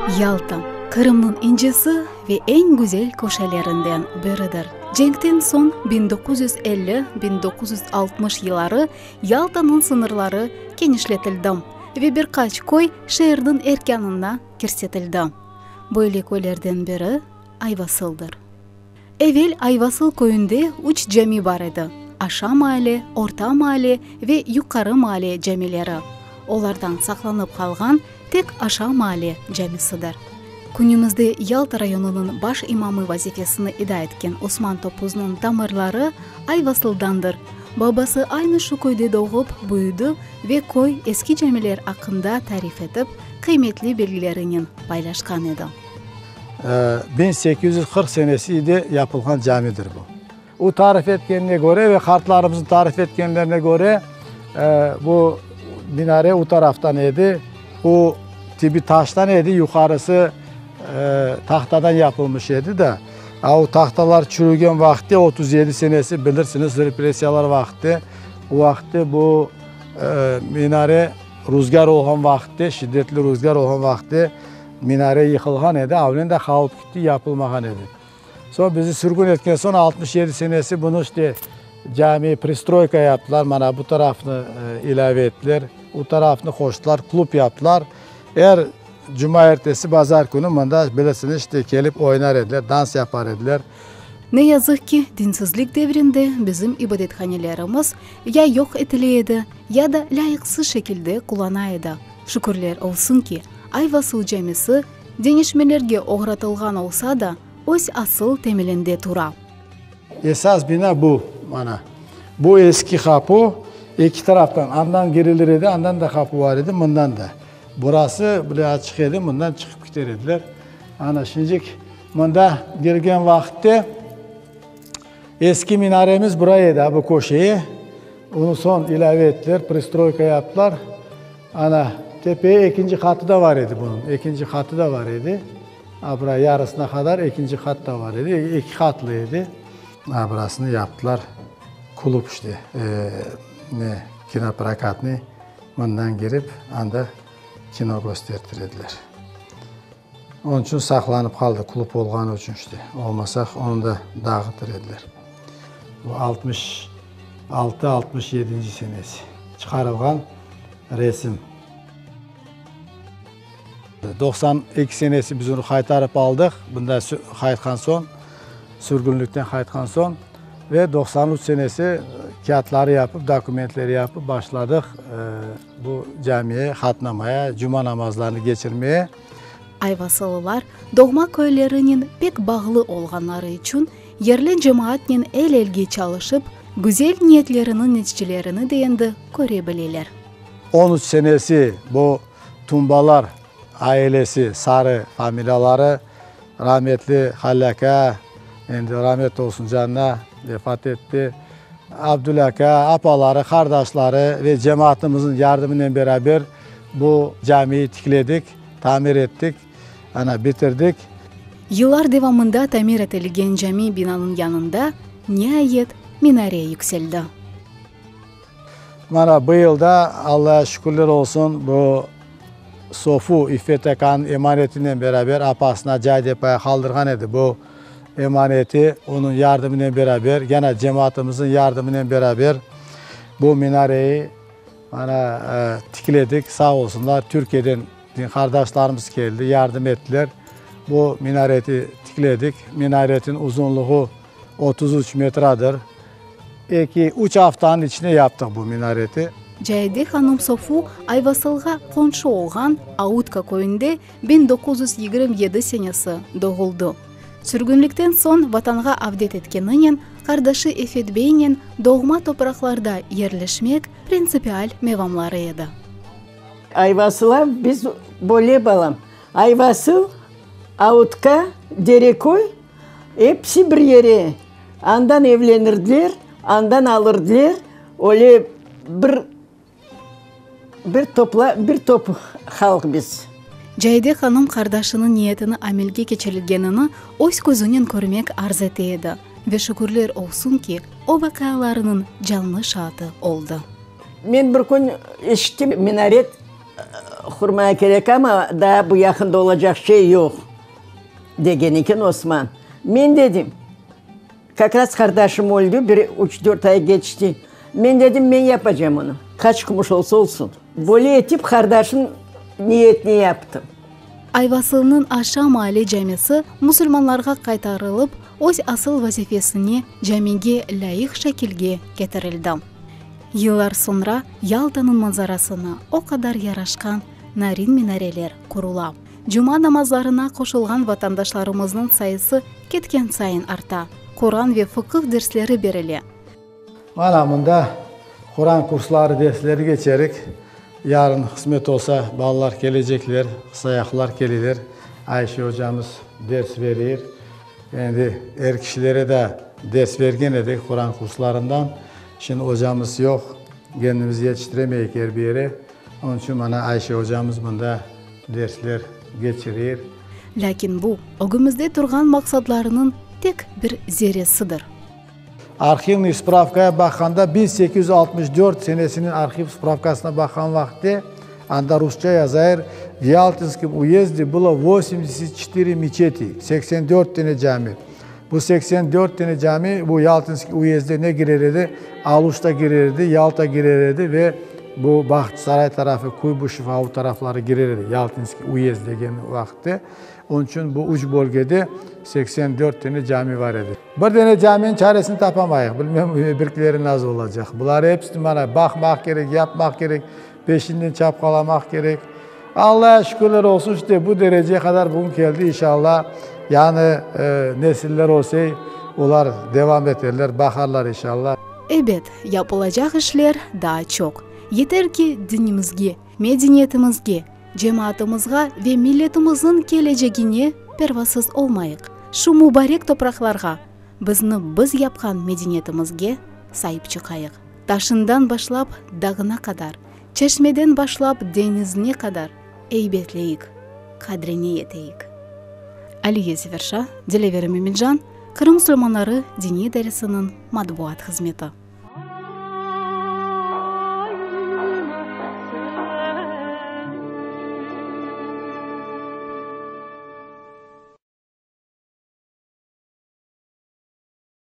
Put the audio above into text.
Yalta, Qırımnıñ incesi ve eñ güzel köşelerinden biridir. Cenkten soñ 1950, 1960 yılları Yaltanıñ sıñırları kenişletildi ve bir qaç köy şeerniñ erkânına kirsetildi. Böyle köylerden biri Ayvasıldır. Evel Ayvasıl köyünde üç cami bar edi, Aşa maale, Orta maale ve Yuqarı maale camileri. Olardan saqlanıp qalğan tek Aşa maale camisidir. Künümizde Yalta rayonınıñ baş imamı vazifesini eda etken Osman Topuznıñ tamırları Ayvasıldandır. Babası aynı şu köyde doğıp büyüdi ve köy, eski camiler aqqında tarif etip, qıymetli bilgilerinen paylaşqan edi. 1840 senesi ide yapılğan camidir bu. O tarif etkenine köre ve qartlarımıznıñ tarif etkenlerine köre, bu minare o taraftan edi, o tibi taştan edi, yuqarısı tahtadan yapılmış edi da. A o tahtalar çürügen vaqıtte, 37 senesi, bilirsiñiz, repressiyalar vaqıtte, o vaqıtte bu minare ruzgâr olğan vaqıtte, şiddetli ruzgâr olğan vaqıtte, Minare yıqılğan edi, avlen de qalıp gitti, yapılmağan edi. Soñ bizi sürgün etken soñ 67 senesi bunı işte cami pristroyka yaptılar, mana bu tarafnı ilâve ettiler, u tarafnı qoştılar, klub yaptılar. Er cumaertesi, bazar künü mında bilirsiñiz işte kelip oynar ediler, dans yapar ediler. Ne yazıq ki, dinsizlik devrinde bizim ibadethanelerimiz ya yoq etile edi, ya da lâyıqsız şekilde qullana edi. Şükürler olsun ki, Ayvasıl camisi deñişmelerge oğratılğan olsa da, öz asıl temelinde tura. Esas bina bu, mana. Bu eski qapu, eki taraftan, andan kirilir edi, andan da qapu bar edi, mından da. Burası bile açıq edi, mından çıqıp kiter ediler. Ana, şimdicik, mında kirgen vaqıtte eski minaremiz bura edi, a bu köşeye. Onı soñ ilâve ettiler, pristroyka yaptılar. Ana, tepeye ekinci qatı da bar edi bunıñ, ekinci qatı da bar edi. A, bura yarısına qadar ekinci qat da bar edi, eki qatlı edi. A, burasını yaptılar, klub işte, ne, kinoprokatnıy, mından kirip, anda kino köstertir ediler. Onıñ içün saqlanıp qaldı, klub olğanı içün işte, olmasa onı da dağıtır ediler. Bu 66, 67-nci senesi çıqarılğan resim. 92 senesi biz onı qaytarıp aldıq, bunda qaytqan soñ, sürgünlikten qaytqan soñ ve 93 senesi kâğıtları yapıp, dokumentleri yapıp başladıq bu camiye qatnamaya, cuma namazlarını keçirmeye. Ayvasılılar doğma köylerinen pek bağlı olğanları içün yerli cemaatnen el-elge çalışıp, güzel niyetleriniñ neticelerini de endi köre bileler. On üç senesi bu Tumbalar ailesi, Sarı familiyaları, rametli Halil aka, endi ramet olsun canına, vefat etti, Abdül aka, apaları, qardaşları ve cemaatımıznıñ yardımınen beraber bu camiyi tikledik, tamir ettik, ana, bitirdik. Yıllar devamında tamir etilgen cami binanıñ yanında, niayet, minare yükseldi. Mana, bu yıl da, Allağa şükürler olsun, bu Sofu İffet akanıñ emanetinen beraber apasına cay dep qaldırğan edi. Bu emaneti onıñ yardımınen beraber, gene cemaatımıznıñ yardımınen beraber bu minareyi mana tikledik. Sağ olsunlar, Türkiyeden din qardaşlarımız keldi, yardım ettiler. Bu minareti tikledik. Minaretin uzunluğı 33 metradır. Eki, üç aftanıñ içinde yaptıq bu minareti. Caide hanım Sofu Ayvasılğa qonşu olğan Autka köyünde 1927 senesi doğuldı. Sürgünlikten soñ Vatanğa avdet etkeninen qardaşı Efet beynen doğma topraqlarda yerleşmek printsipial mevamları edi. Ayvasıla biz böyle balam, Ayvasıl, Autka, Dereköy, episi bir yere. Andan evlenirdiler, andan alırdıler, öyle bir, bir topla, bir top halq biz. Caide hanım qardaşınıñ niyetini amelge keçirilgenini öz közünen körmek arz ete edi ve şükürler olsun ki, o vaqialarnıñ canlı şaatı oldı. Men bir kün eşittim, minaret. Qurmaya kerek amma, daa bu yaqında olacaq şey yoq, degen eken Osman. Men dedim, kak raz qardaşım öldi, bir üç-dört ay keçti. Men dedim, men yapacam onı, qaç kumuş olsa olsun. Böyle etip qardaşım niyetini yaptım. Ayvasılnıñ Aşa maale camisi musulmanlarğa qaytarılıp, öz asıl vazifesine, camige lâyıq şekilge ketirildi. Yıllar soñra Yaltanıñ manzarasına o qadar yaraşqan narin minareler qurula. Cuma namazlarına qoşulğan vatandaşlarımıznıñ sayısı ketken sayın arta. Quran ve fıqıh dersleri berile. Mana mında Quran kursları dersleri keçerik. Yarın qısmet olsa balalar kelecekler, qısayaqlar keleler. Ayşe ocamız ders verir. Endi er kişilere de ders bergen edik Quran kurslarından. Şimdi ocamız yoq, kendimiz yetiştiremeyik er bir yere. Onıñ içün mana Ayşe ocamız mında dersler keçirir. Lâkin bu, ögümizde turğan maqsadlarınıñ tek bir zerresidir. Arhivnıy spravkaya baqqanda, 1864 senesiniñ arhiv spravkasına baqqan vaqıtte, anda rusça yazayır, V Yaltinskom uyezde bylo vosemdeset çetıre meçeti, 84 tane cami. Bu 84 tane cami, bu Yaltinskiy uyezde ne kirer edi? Aluşta kirer edi, Yalta kirer edi ve bu Bağçasaray tarafı, Kuybışev avu tarafları kirer edi, Yaltinskiy uyezd degen vaqıtte. Onıñ içün bu üç bölgede 84 tane cami bar edi. Bir dane caminiñ çaresini tapamayıq, bilmem öbürkileri nasıl olacaq. Bular episini mana baqmaq kerek, yapmaq kerek, peşinden çapqalamaq kerek. Allağa şükürler olsun, işte bu dereceye qadar bugün keldi, inşallah, yañı nesiller olsey, olar devam eterler, baqarlar inşallah. Ebet, yapılacaq işler daa çoq. Yeter ki, dinimizge, medeniyetimizge, Cemaatımızğa ve milletimizniñ kelecegine pervasız olmayıq. Şu mubarek topraqlarğa, bizni biz yapqan medeniyetimizge saip çıqayıq. Taşından başlap dağına qadar, çeşmeden başlap deñizine qadar eybetleyik, qadrine yeteyik. Aliye Severşa, Dilâver Mümedjan, Qırım musulmanları diniy idaresiniñ matbuat hızmeti.